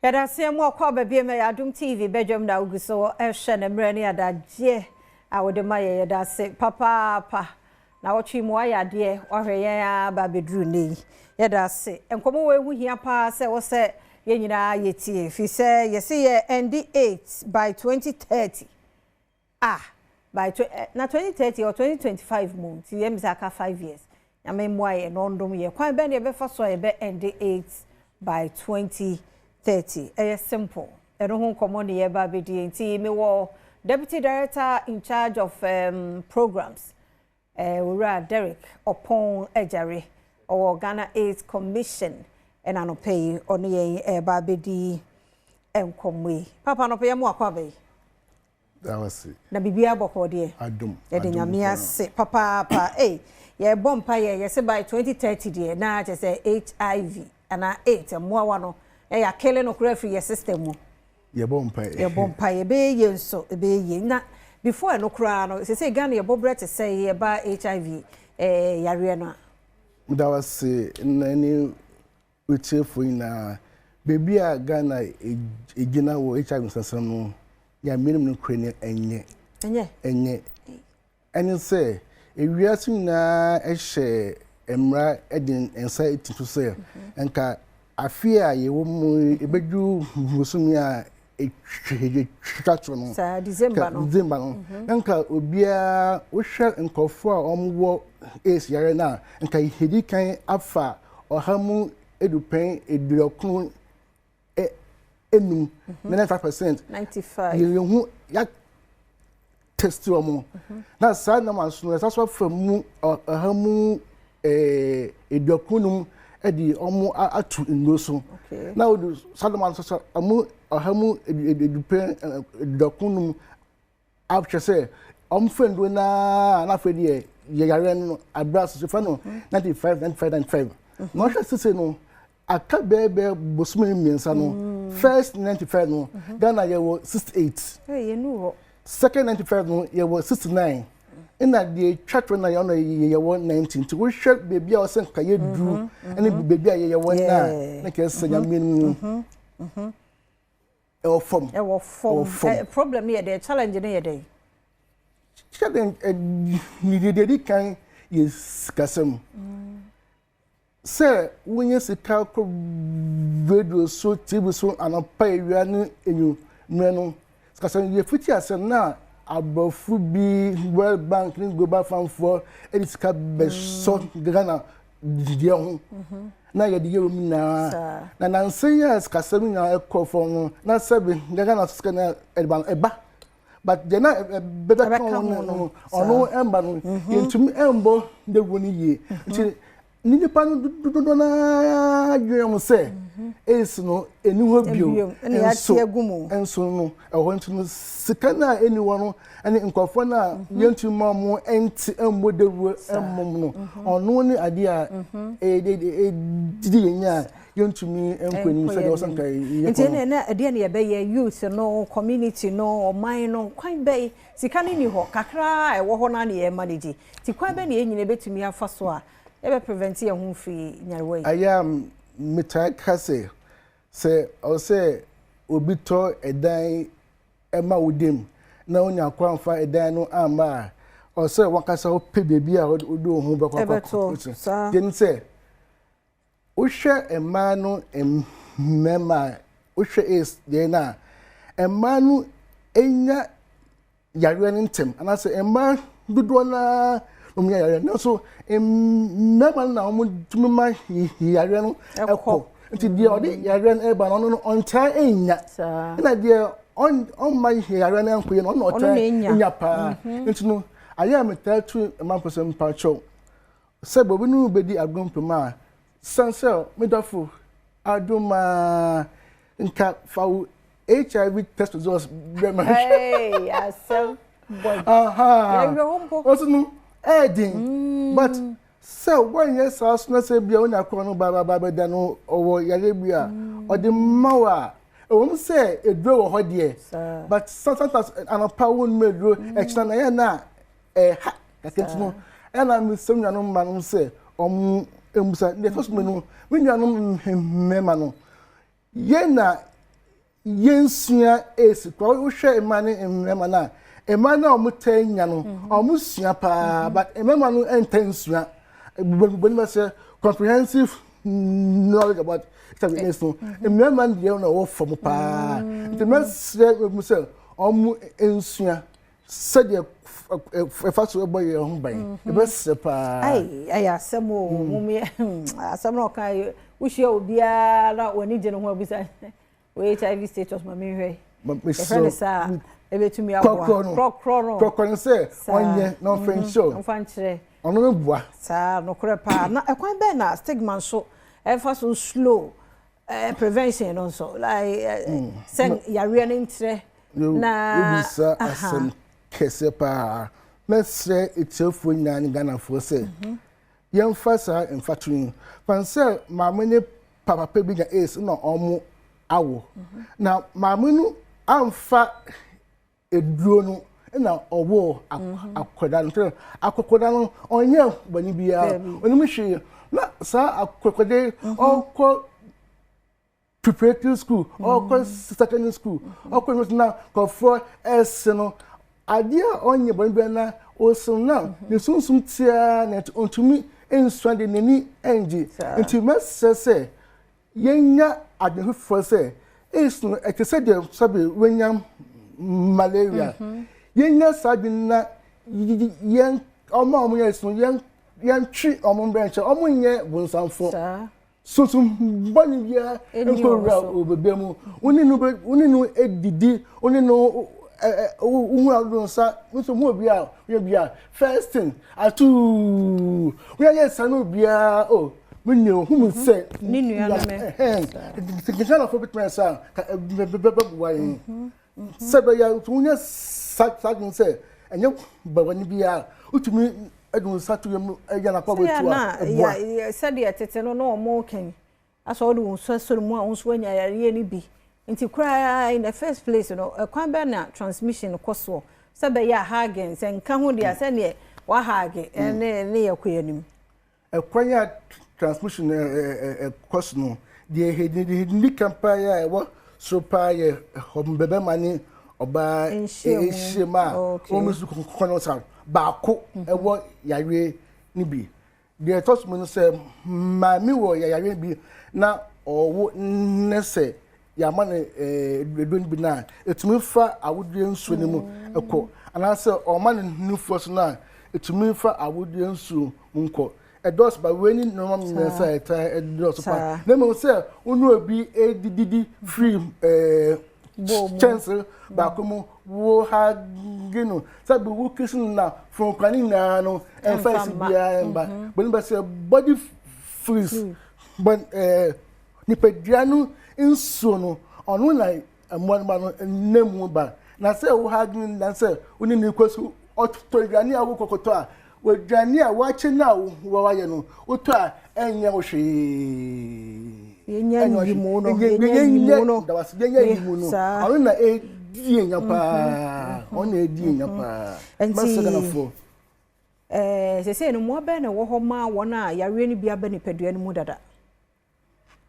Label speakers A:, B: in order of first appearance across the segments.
A: Yɛda ase mu akɔ aba bio ma yɛ Adom TV badwam na wogu so ɛhwɛ ne mmerɛ ne adagyeɛ a wode ma yɛ. Yɛda ase papaapa na wɔtwe mu ayɛ adeɛ wahwɛ yɛn aba abɛduru nne yi. Yɛda ase. Nkɔmmɔ wɔ ehu hia paa sɛ wɔ sɛ yɛn nyinaa yɛtie, firi sɛ yɛse yɛ end AIDS by 2030. Ah, by na 2030 or 2025 mu nti yɛn bisa aka 5 years. Nyame mmoa yɛ na ɔndom yɛ. Kwan bɛn na yɛbɛfa so a yɛbɛ end AIDS by 2030? Ɛyɛ simple. Ɛno ho nkɔmmɔ ne yɛba abɛdi. Nti mewɔ Deputy Director in charge of programs, Owura Derek Ɔpɔn Agyare, ɔwɔ Ghana AIDS Commission, ɛna anɔpɛ yi ɔne yɛn ɛba abɛdi nkɔmmɔ yi. Papa, anɔpɛ yɛ mu akɔ aba yi.
B: Dawase.
A: Na biribiara bɔkɔɔ deɛ?
B: Adom.
A: Yɛde Nyame ase papaapa. Ei, yɛbɔ mpa yɛ yɛsɛ by 2030 deɛ na kyerɛ sɛ HIV anaa AIDS mmoawa no ɛyɛ akele no koraa firi yɛ system mu.
B: Yɛbɔ mpa.
A: Yɛbɔ mpa yɛ, ɛbɛyɛ yie nso, ɛbɛyɛ yie. Na before ɛno koraa no, sɛ Ghana yɛbɔ berɛ te sɛ yɛba HIV yareɛ no a.
B: Dawase na ne wetiefoɔ nyinaa. Beebi a Ghana egyina wɔ HIV nsasɛm no, Nyame no kure ne ɛnyɛ.
A: Ɛnyɛ.
B: Ɛnyɛ. Ɛne sɛ ewiase nyinaa ɛhyɛ mmara ɛde nsa eti so sɛ nka afe a yɛwɔ mu ebedwu bosome a etwa to no.
A: Saa December no.
B: December no. Nka obiara wohwɛ nkurɔfoɔ a wɔwɔ AIDS yare no a, nka yɛdi kan afa 95% 95.
A: 95.
B: Yɛhu ya test wɔn na saa nam aso no, yɛsa so afa mu 95% ɛde wɔn ato nnuro so. Na wɔde saa nam aso so wɔn 95% ahwɛ sɛ wɔn fɛ nnuro naa, na afei deɛ yɛyare no abira so fɛ no 95, 95, 95. Na ɔhwɛ sese no, aka bɛɛbɛɛ bosome 3 no, first 95 no, Ghana yɛwɔ 68.
A: Ɛyɛ yɛn nu hɔ.
B: Second 95 no, yɛwɔ 69, ɛna deɛ etwa to na yɛn no yɛwɔ 90. Nti wohwɛ beebi a ɔsɛ nka yɛ duru ɛne beebi a yɛwɔ na kɛ sɛ Nyame no ɛwɔ fam.
A: Ɛwɔ fam.
B: Ɛwɔ fam.
A: Problem no yɛ dɛ, challenge no yɛ dɛ?
B: Challenge deɛ di kan yɛ sikasɛm, sɛ wonye sika kɔ radio so, TV so anɔpa, ewia ne enwummerɛ no. Sikasɛm yɛ fiti asɛm na aborɔfo bi, World Bank ne Global Fund foɔ, ɛde sika bɛsɔ Ghana deɛ ho na yɛde yɛ wɔn nyinaa. Na nansa yi a sikasɛm nyinaa ɛkɔ fam no, na sɛbi Ghana sika na ɛde ba no ɛba, but deɛ na ɛbɛka ho no, ɔno ɛmba no, yɛntumi ɛmbɔ dawuro no yie. Nti ne nipa no dodoɔ naa dwene wɔn sɛ AIDS no ɛni hɔ bio,
A: nso
B: nso no ɛwɔ hɔ. Nti no sika no a ɛni hɔ no ɛne nkurɔfoɔ no a yɛntumi ma wɔn ɛnti ɛmbɔ dawuro ɛmmom no, ɔno ne adeɛ a ɛdidi yɛn nya a yɛntumi nkɔ anim sɛdeɛ ɔsɛ nka yɛ.
A: Nti ɛnna ɛnna ɛdeɛ ne yɛbɛyɛ, youth no, community no, ɔman no, kwan bɛyi sika no ni hɔ kakra a ɛwɔ hɔ no na yɛ manage, nti kwan bɛ ne yɛn nyinaa bɛtumi afa so a yɛbɛ prevent yɛn ho firi nyarewa yi?
B: Ayɛ a metaa ka sɛ ɔsɛ obi tɔ ɛdan ɛma wo dem na onya kwan fa ɛdan no amma a, ɔsɛ wankasa wopɛ beebi a wode wo ho bɛkɔ akɔ. Deɛ sɛ wohwɛ mmaa no, mmarima a wohwɛ AIDS deɛ no a, mmaa no nya yareɛ no ntɛm, anaasɛ mmaa dodoɔ naa wɔn nya yareɛ, nanso mmarima no na wɔn tumi ma yareɛ no ɛkɔ. Nti deɛ ɔde yareɛ no ɛba no, ɔno no ɔntaa nya, ɛna deɛ ɔmma yareɛ no nkɔ yɛ no, ɔno ɔtaa nya paa. Nti no ayɛ a metaa tu mmaa mpɛ sɛ mpakyɛw sɛ bɔbi no bɛdi agorɔ mpem a san sɛ medɔfo adomaa nka fa wo HIV test results brɛ ma.
A: Asɛm bɔ.
B: Ɔso no ɛɛden, but sɛ wɔnyɛ saa so na sɛ bia wonya korɔ no baababa bɛda no ɔwɔ yare bi a ɔde ma wo a, ɛwɔ mu sɛ eduro wɔ hɔ deɛ, but sometimes anɔpa wo nnum eduro, ɛkyina na ɛyɛ na ɛha kakra. Nti no ɛna mesɛ nuanom mma no sɛ ɔmo emusa deɛ ɛtɔ so mmienu, me nuanom mmarima no, yɛn na Yɛnsua AIDS koraa. Wohwɛ mmaa ne mmarima no a, mmaa no a wɔtaa nya no, wɔsua paa, but mmarima no ntaa nsua. Bɔne bɛ sɛ comprehensive knowledge about HIV AIDS no, mmarima no deɛ na wɔwɔ fam paa. Nti mɛsrɛ mu sɛ wɔn nsua sɛdeɛ ɛfa so ɛbɔ yɛn ho ban. Ɛbɛsrɛ paa.
A: Ai, ɛyɛ asɛm o. Mumie asɛm na ɔka, wohyia obiara na w'ani gye ne ho, abisa wo HIV status ma menhwɛ. Yɛfrɛ no saa, ɛbɛtumi aboa.
B: Korɔkorɔ no.
A: Korɔkorɔ no.
B: Korɔkorɔ no sɛ ɔnyɛ na ɔmfa nkyerɛ o.
A: Ɔmfa nkyerɛ.
B: Ɔno no boa.
A: Saa, nokorɛ paa. Na ɛkwan bɛn na stigma nso ɛfa so slow prevention no nso, like sɛ yareɛ no nkyerɛ na
B: Wobisa asɛm kɛseɛ paa. Mɛsrɛ etiefoɔ nyinaa ne Ghanafoɔ sɛ yɛmfa saa mfato yi fan sɛ maame ne papa bi nya AIDS na ɔmo awo, na maame no amfa eduro no na ɔwɔ akwadaa no, nti akwadaa no ɔnyɛ bɔne biara, onim hwee, na saa akwadaa yi ɔkɔ preparatory school, ɔkɔ secondary school, ɔkɔ university, na kɔfoɔ ɛse no adeɛ a ɔnyɛ bɔne biara na ɔsi no, na ne sunsum tia na ntumi nsua de n'ani ngye. Nti mɛsrɛ sɛ yɛnya adwene foforɔ sɛ AIDS no ɛte sɛ deɛ sɛbi wɔnya malaria. Yɛnya saa adwene na yɛn ɔmo a ɔmo yɛ AIDS no, yɛntwe ɔmo mbɛn nkyɛn. Ɔmo nyɛ bonsamfo. Sunsun bɔnni biara nkɔwura obebe mu. Wone no bɛ, wone no edidi, wone no ɛ ɛ wohu ado nsa nso hu obi a woyɛ bi a, first thing atuu woyɛ yɛ sa no obiara o me nua hu mu sɛ
A: ne nua no mɛ.
B: Ghanafoɔ bitumi ayɛ saa ka bɛbɛboa yɛn sɛ bɛyɛ wonya saa adwene sɛ ɛnyɛ bɔne biara wotumi de wo nsa to yam ɛyɛ nakɔ
A: sɛ
B: bɛtu
A: na
B: a ɛboa.
A: Sɛdeɛ tete no na ɔmo kɛn asɛ ɔde wo nsa sɔrɔ mu a, wo nso wanya yareɛ no bi. Nti koraa in the first place no, ɛkwan bɛn na transmission kɔ soɔ, sɛ bɛyɛ a hugging sɛ nka ho deɛ, sɛneɛ wahug ɛne ne yɛ kɔ anim?
B: Ɛkwan a transmission ɛ ɛ ɛkɔ so no deɛ, ɛdi kan paa yɛ a ɛwɔ soro paa yɛ bɛbɛma ne ɔbaa
A: nhyiamu.
B: Nhyiam a wɔn nso kɔkɔ no sa baako ɛwɔ yareɛ no bi. Deɛ ɛtɔ so mu no, sɛ maame wɔ yareɛ bi na ɔwɔ ne sɛ yɛama no eduro no bi na etumi fa awodeɛ nsuo no mu ɛkɔ, anaasɛ ɔma no nufoɔ so no a, etumi fa awodeɛ nsuo mu nkɔ. Ɛdɔɔso ba wei ne nneɛma mmiɛnsa a ɛtaa ɛdɔɔso pa. Na mmom sɛ wo ne obi edididi firi
A: Bowl mu.
B: Kyɛnse baako mu, wo ha gi no sɛbi wo kisi no na fonkwa ne nyinaa no ɛmfa
A: ɛmfa
B: esi
A: mma.
B: Biara mba bɔnni bɛ sɛ body fluids bɔn nipadua no nsuo no, ɔno na mmoa no ba no nam mu ba. Na sɛ wo ha gi na sɛ wo ne ne kɔ so ɔtɔ aduane a wokɔkɔtɔ a, aduane a wakye no a wɔayɛ no wotɔ a, ɛnyɛ wo hwee.
A: Yɛnya
B: Ɛnyɛ wo hwee.
A: nyiyimu no, yɛnya nyiyimu no.
B: Dawase, yɛnya nyiyimu no. Ɔno na edi enya paa, ɔno na edi enya paa.
A: Nti-
B: Mɛsɛ Ghanafoɔ.
A: Sɛsɛ no mmoa bɛn na ɛwɔ hɔ ma wɔn a yareɛ no bi aba nipadua no mu dada?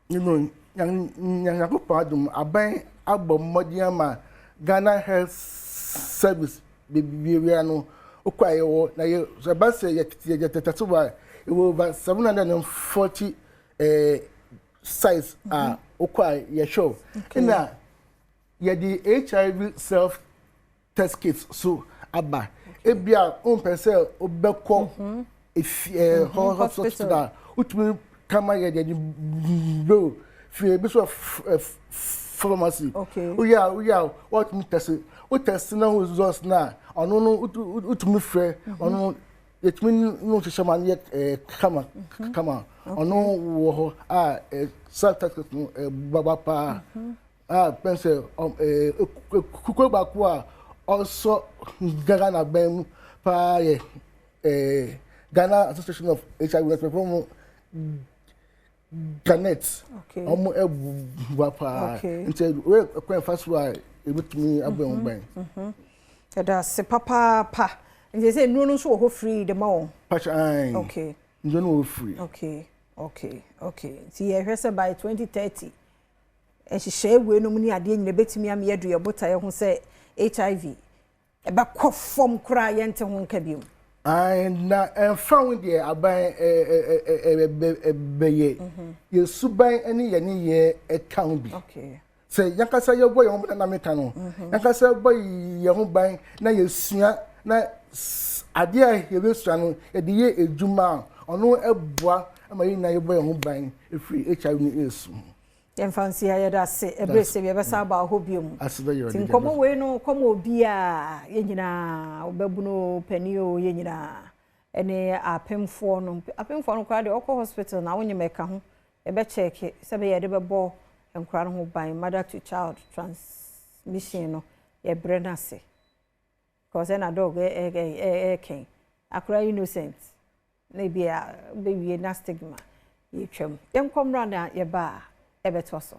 B: Nyankopɔn adom, aban abɔ mmɔden ama Ghana Health Service bebree no wokɔ a yɛwɔ na yɛ sɛ ɛba sɛ yɛtɛtɛ wɔ a, yɛwɔ over 740 sites a wokɔ a yɛhwɛ o. Ɛna yɛde HIV self test kit so aba. Ebia wompɛ sɛ wobɛkɔ efi hospital a, wotumi kama yɛ de bro fie ebi so pharmacy. Woyɛ a wɔtumi test wo, test na wo results na ɔno no wotumi frɛ ɔno, yɛtumi no hyehyɛ ma no yɛ kama kama. Ɔno wɔ hɔ a self test kit no baba paa a pɛn sɛ kukuo baako a ɔsɔ Ghana bɛn mu paa yɛ Ghana Association of HIV Network mu, GHANET. Ɔmo ɛboa paa. Nti wei kwan fa so a ebitumi abɔ ɛho ban.
A: Ɛda ase papaapa. Nti sɛ nnuro no nso wɔ hɔ free de ma wɔn?
B: Pakyɛ ayi. Nduro no wɔ free.
A: Okay, nti yɛhwɛ sɛ by 2030. Nhyehyɛe weinom ne adeɛ nyina bɛtumi ama yɛadu yɛn botaeɛ ho sɛ HIV ɛbɛkɔ fam koraa yɛnte ho nka bio.
B: Ae, na ɛmfa ho deɛ aban bɛyɛ, yɛn suban ne yɛn nneyɛɛ ka ho bi. Sɛ yɛn ankasa yɛbɔ yɛn ho ban na meka no, yɛn ankasa bɔ yɛn ho ban na yɛsua na adeɛ a yɛbɛsua no yɛde yɛ adwuma a, ɔno boa ma yɛn nyinaa yɛbɔ yɛn ho ban firi HIV ne AIDS ho.
A: Yɛmfa nsi ha, yɛda ase. Ɛberɛ sɛ yɛbɛsan aba hɔ bio mu. Nti nkɔmmɔ wei no kɔma obiara, yɛn nyinaa, ɔbabunu o, panin o, yɛn nyinaa, ɛne apemfoɔ no. Apemfoɔ no koraa deɛ ɔkɔ hospital na wonyem ɛka ho, yɛbɛkyɛke sɛ bɛyɛ yɛde bɛbɔ nkwadaa no ho ban, mother to child transmission no, yɛbrɛ no ase. Because ɛna dog ɛɛkɛn, akwadaa innocent. Na ebia wobɛwie na stigma yɛtwam. Yɛnkɔ mmra na yɛba a ɛbɛtoa so.